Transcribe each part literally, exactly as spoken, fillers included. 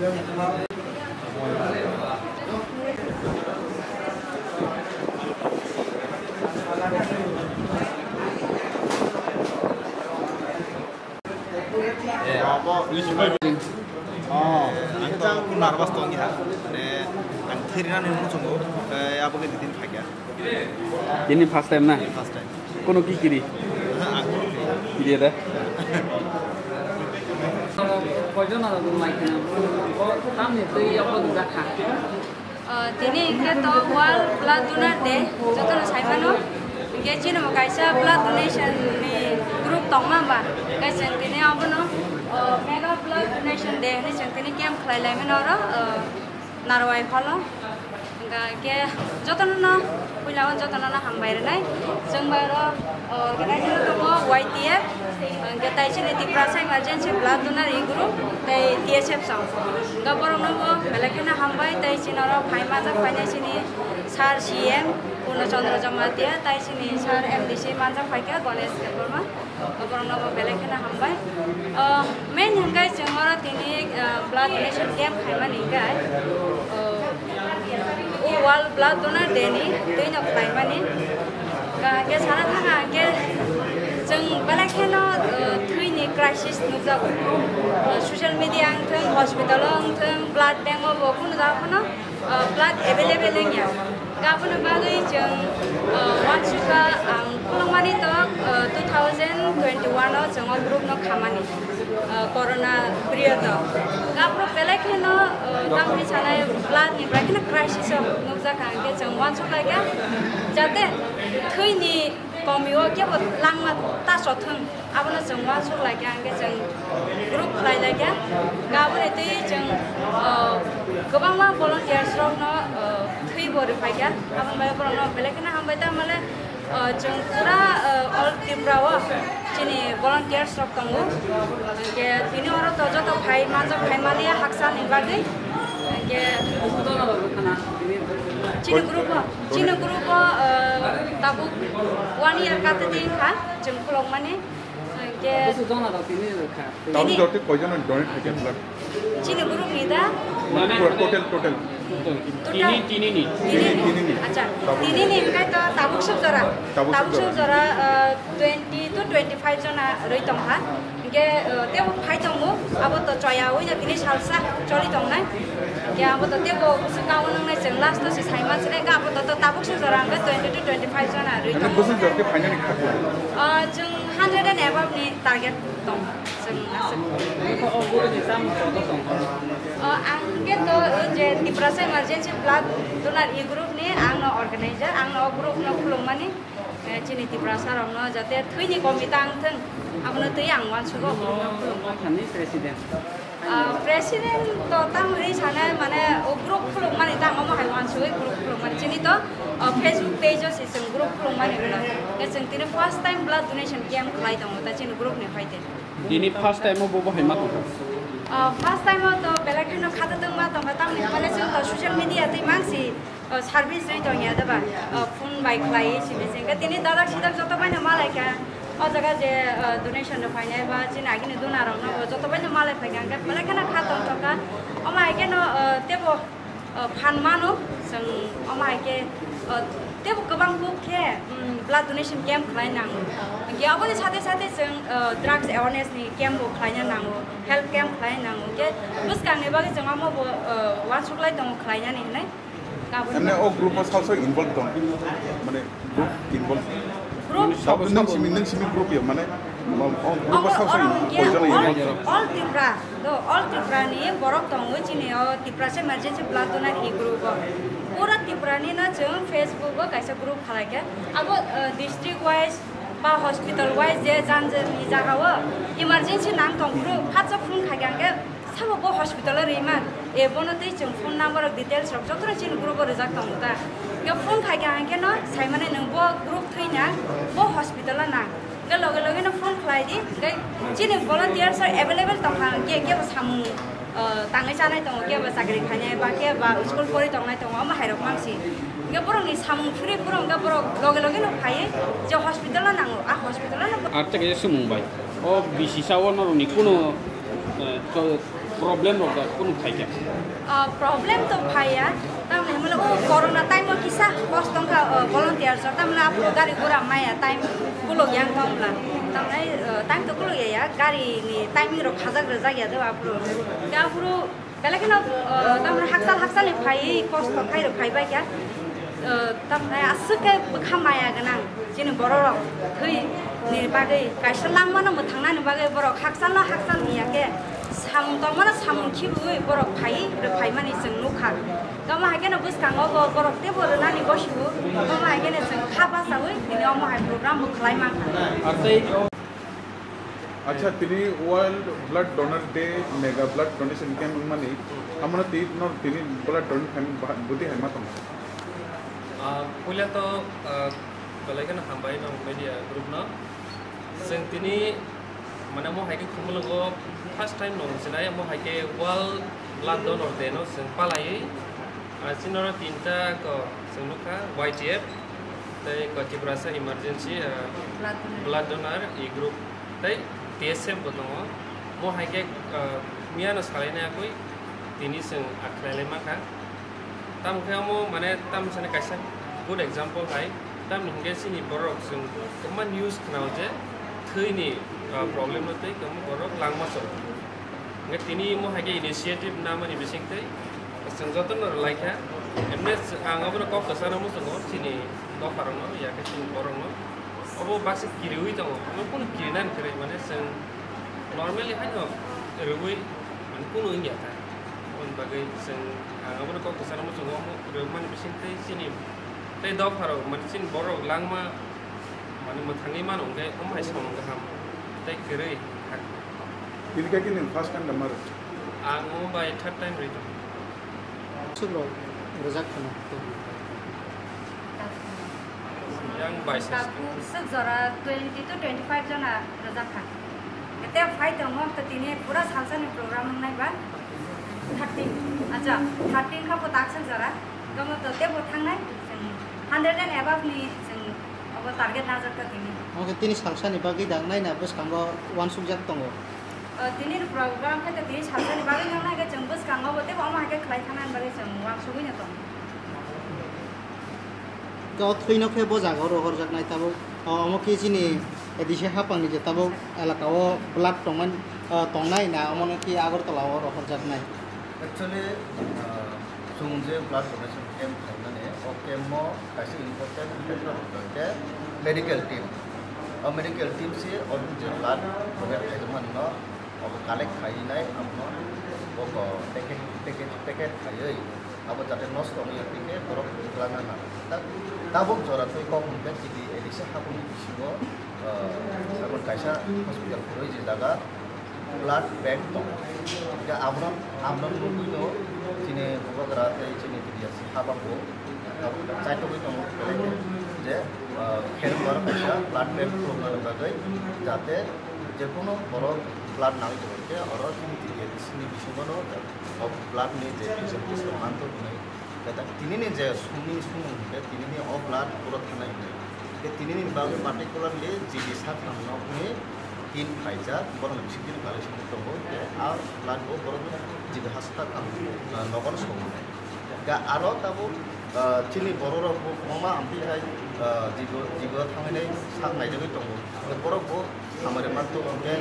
Oh, ang to nervous tong ya. Mane, ang thirna ni muchungo, eh, abo ke din thakya. Ini first time na? First time. Kono ki kiri? Aha, ang kiri. Kiri da? Koijon aro room lai kena. Tamni twi yokho dujak kha. Ah, tini hingke to World Blood Donor Day, jotono saimano. Hingke chini bo kaisa blood donation ni group tongma ba. Hingke chwng tini abono, ah, Mega Blood Donation Day hinui chwng tini camp khlai laimani oro, ah, Narwai hall o. Hingke jotono no, puila o jotono no hambai rwnai. Chwng bai oro O, organizer tongo Y T F, hingke tai chini Tiprasa Emergency Blood Donor E Group, tei T S F song. Hingke borokno bo belai kheno hambai, tei chini oro phai manjak phainai chini Sir C M Purno Chandra Jamatia, tai chini Sir M D C manjak phaikha Ganesh Debbarma. Borokno bo belai kheno hambai. O, main hingke chwng oro tini, o, blood donation camp khaimani hingke, o, O World Blood Donor Day ni twi no khlaimani. Hwnkhe sana thang khe chwng belai kheno, uh, thwini crisis nukjago. Uh, social media wngthwng, hospital o wngthwng, blood bank o bo kunu jaga phano, uh, blood available wngya. Aboni bagwi chwng, uh, uansukha ang khulumani to, uh, two thousand twenty-one o chwng o group no khamani. Uh, corona period o. Gabro belai kheno, uh, tamni sanai blood ni belai kheno crisis o nukjakha, hingke chwng uansuk laikha, jate thwini komi o kebo langma ta sothwng, abono chwng uansuk laikha, hingke chwng group khlai laikha. Gaboni twi chwng, uh, kwbangma volunteers rokno, uh, thwi bo rwphaikha, aboni bagwi borokno belai kheno hambai ta male. O, chwng pura, o, all Tripura o chini volunteers rok tongo. Hingke tini oro to joto phai manjak phai maliya haksa ni bagwi. Hingke chini group o, chini group o, o, tabuk one year kate di wngkha chwng khulokmani. Hingke Tabuk jora tini rwkha. Tabuk jora tei koijon donate khaikha blood? Chini group ni da? Mane total, total. Total. Tini, tini ni. Tini, tini ni. Acha. Tabuk. Tini ni hingkai to tabuk suk jora. Tabuk suk jora, uh, twenty to twenty-five jona rwi tongkha. Hingke, uh, tebo phai tongo. Abo to choya oi na tini salsa choli tongnai. Hingke abo to tebo kusu kawo nang nai chwng last to se sai ma chwrai hingke abo to, to tabuk suk jora hingke twenty to twenty-five jona rwi tongo. Bwswk jora khe phainani kha? Uh, chwng hundred and above ni target tong. Chwng aswk. Nokha o group ni tamo kotor tong? O, ang khe to, o je Tiprasa Emergency Blood Donor E Group ni, ang no organizer, ang no o group no khulumani, eh, chini Tiprasa rok no jate thwini komi tang thwng, abono twi ang uansugo o group no khulumani. Nokhani president. Ah, president to tamo hinwi sanai, mane, o group khulukmani tamo omo hai uansugwi group khulukmani. Chini to, ah, Facebook page o se chwng group khulukmani hwno. Khe chwng tini first time blood donation camp khlai tongo, ta chini group ni phaite. Tini first time o bo bo hai ma tongkha? Ah, first time o to belai kheno khatatwng ma tongkha, tamoni hwnmale chwng to social media twi mangsi. O, service rwi tongya da ba? O, phone bai khlai simi singkhe tini dadak sidak joto baino malai kha. O jaga je, o, donation rok phainai ba chini agini donor rok no bo joto baino malai phai kha, hingkhe belai kheno kha tongthok kha. Omo hai kheno, o, tebo, o, phan mano chwng omo hai khe, o, tebo kwbang kuk khe, mm, blood donation camp khlai nango. Hingkhe aboni sate sate chwng, o, drugs awareness ni camp bo khlaina nango, health camp khlai nango. Hingkhe bwskang ni bagwi chwng omo bo, o, uansuk lai tongo khlainani hinwi. Emne o group o sao sao involve tong? Mane group involve. Group. Sabo nung simi, nung simi group ya, mane, o group o sao sao involve? All Tripura, do, all Tripura ni borok tongo chini o Tiprasa Emergency Blood Donor E group o. Pura Tripura ni no chwng Facebook o kaisa group khalai kha. Abo, eh, district wise ba hospital wise je jan jan ni jaga o emergency nang tong phuru, phatsa phone khai kha hingkhe, Sabo bo hospital o rima, e bono tei chwng phone number rok details rok joto no chini group o rijak tongo ta. Hingke phone khai kha hingke no sai mani nwng bo group thwina, bo hospital o nang. Hingke loge loge no phone khlai di, hingke chini volunteers rok available tong kha, hingke kebo samung, ah, tangwi chanai tongo, kebo chakri khainai ba kebo school pori tongnai tongo, omo hai rok mangsi. Hingke borok ni samung phuri phuru hingke borok loge loge no phaiwi je hospital o nango, a hospital o no. Ar tei kaisa swngmung bai, o bisi sa o norok ni kunu Problem rok da kunu phai kha. Ah, problem to phaiya, tamni hwnle o corona time o kisa kosto wngkha, ah, volunteer rok, tamni aphuru gari gura maya time kuluk yang tongla, tamni, ah, time to kuluk ya, ya gari ni timing rok khajak rwjak ya do aphuru, ya aphuru belai kheno, ah, tamni hakchal hakchal ni phai kosto khai rok phai bai kha. Tamni aswk khe bwkha maya gwnang chini borok rok thwi ni bagwi, kaisa langmano mwthangnani bagwi borok hakchalno hakchal hiya khe samung tongmano samung khibiwi borok phai rwphaimani chwng nukha. Tamo hai kheno bwskango bo borok teibo rwnani bosio, tamo hai kheno chwng kha bachawi tini omo hai program bo khlai mankha. Acha, tini World Blood Donor Day mega blood donation camp wngmani, amano twi no tini blood donate khaimani baha-, bwtwi hai ma tongkha? Ah, puila to, ah, belai kheno hambai no media group no. Chwng tini, mane, mo hai khe Khumulwngo first time no wngsinai, mo hai khe World Blood Donor Day no chwng palaiwi, ah, chini oro tinta ko chwng nukha, Y T F, tei ko Tiprasa Emergency, ah, Blood donor. Blood Donor E Group, tei T S F bo tongo. Mo hai khe, ah, miyano salaina yakwi tini chwng, ah, khlailai mankha. Tamo khe omo, mane, tamo sani kaisa good example hai. Tamni hwnkhe chini borok chwng kwbangma news khwnao je thwini, ah, problem no tei kwbangma borok langma chwng. Hwnkhe tini omo hai khe initiative namani bisingtwi chwng jotono rwlai kha. Emne ang abono kok kwcharo muchungo chini dopharokno, ya khe chini borokno. Obo baksa kiriwi tongo, omo kunu kirinani kwrwi, mane chwng normally haino rwui, mane, kunu wngya kha. Aboni bagwi chwng, ang abono kok kwcharo muchungo, omo rwmani bisingtwi chini tei dopharok, mane, chini borok langma, mane, mwthangwi mano, hwnkhe omo hai samung kaham tei kwrwi. Bini khe nini first time da maro? Ang omo bai third time ri tongo. Swk rok rwjak khwna. Yang bai sa. Takhuk swk jora twenty to twenty five jona rwjak kha. Ete phai tongo, to tini pura salsani program wngnai ba thirteen. Acha, thirteen kha bo takhuk jora. Gamo to tebo thangnai, chwng hundred and above ni chwng obo target najak kha tini. Oke, tini salsani bagwi dangnai na bwskango uansukjak tongo? O, tini program khe to tini salsani bagwi wngnai khe chwng bwskango bo tebo omo hai khe khlai thangna bagwi chwng uansugwi no tongo. Khe o thwino khe bo jaga o rohorjaknai tabuk. O, omo khe chini A D C hapangni je tabuk elaka o blood tongmani, o, tongnai na omono khe Agartala o rohorjaknai? Actually, ah, chwng je blood donation camp khlaimani, o camp o kaisa important factor hwnkha khe medical team. O medical team se o je blood donate khaijak mani no obo collect khainai, abono packet, packet, packet khaiwi abo jate nosto wngya tei khe borok twlangna nango. Ta-, tabuk jora twi kok hwnkhe chini A D C hapungni bisingo, ah, emon kaisa hospital kwrwi je jaga blood bank tongo. Hwnkhe abono, abono nugwino chini bubagra tei chini media si habangbo tabuk chaitogwi tongo, je, ah, khe borok kaisa blood bank khulumnani bagwi, jate jekono borok blood nangwi tongkhe oro chini media sini bisingono o blood ni je facilities rok manthok hwnwi. Tei tinini je sumni sumung hwnkhe tinini o blood puro thanai hwnwi. Tei tinini bagwi particularly G B Satham nokni tin phaijak, borokni bisingtwi college wngwi tongo, tei a blood bo borokni G B Haspatalo, ah, nogo sogwi. Ga aro tabuk, ah, chini borok rok bo kwbangma amtwi hai, ah, G B, G B o thangwi sak naijagwi tongo. Borok bo hamari manthok hwnkhe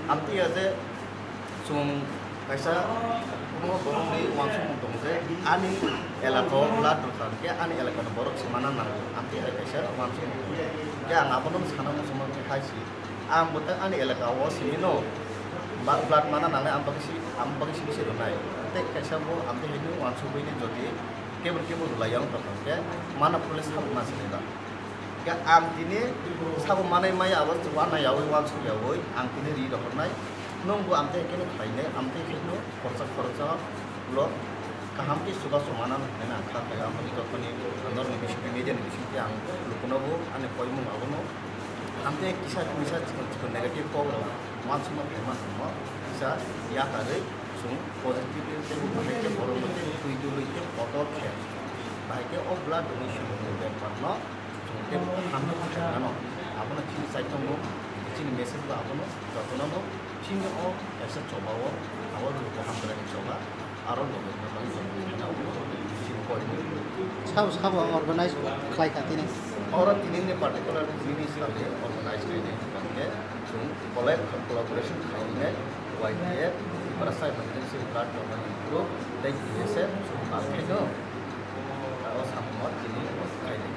amtwi ya je Chwng kaisa omo borokni uansukmung tongo je ani elaka o blood rwkha hwnkhe ani elakani borok se mana nango, amtwi hai kaisa uansukmung tongo. Hwnkhe ang abono sana muchungma khe hai se, ang bo ta ani elaka o simi no ba-, blood mana nangnai, ang bagwi si, ang bagwi simi se rwnai. Tei kaisa bo amtwi hai no uansugwi ni jodi kebo kebo rwlai ya wng tongkha hwnkhe mana phuru le sabo ma sini ba. Hingke ang tini sabo manai maya abo uanayawi uansukyawi ang tini ri rohornai. Nwng bo amtwi keno khlainai, amtwi khe no khoroksa khoroksa ulo kaham khe chubachu mananw hinwi ang kha khlaio. Amoni jothoni norokni bisingtwi media ni bisingtwi ang lukuno bo ani koimung abono amtwi kisa kisa chikon chikon negative kok rok uansukma phaima hinwi kisa yakarwi chwng positively tei bo bahai khe borokno twi twiwi khe kotor khe bahai khe o blood donation ni bepar no. Chwng tei bo hamya khe ano abono chini chaithokno chini message bo abono jotono no Chini o kaisa choba o, abo ni bo hamkrai ni choba, aro loge no bai chini na o chini koi ni. Sabo sabo organize khlai kha tini. Oro tini ni particular tini ni sal ni organize khlai ni bangke chung collect collaboration khlai ni Y T F, Tiprasa Emergency Blood Donor Group, tei T S F chung kal khaino. O samung o tini khlai ni.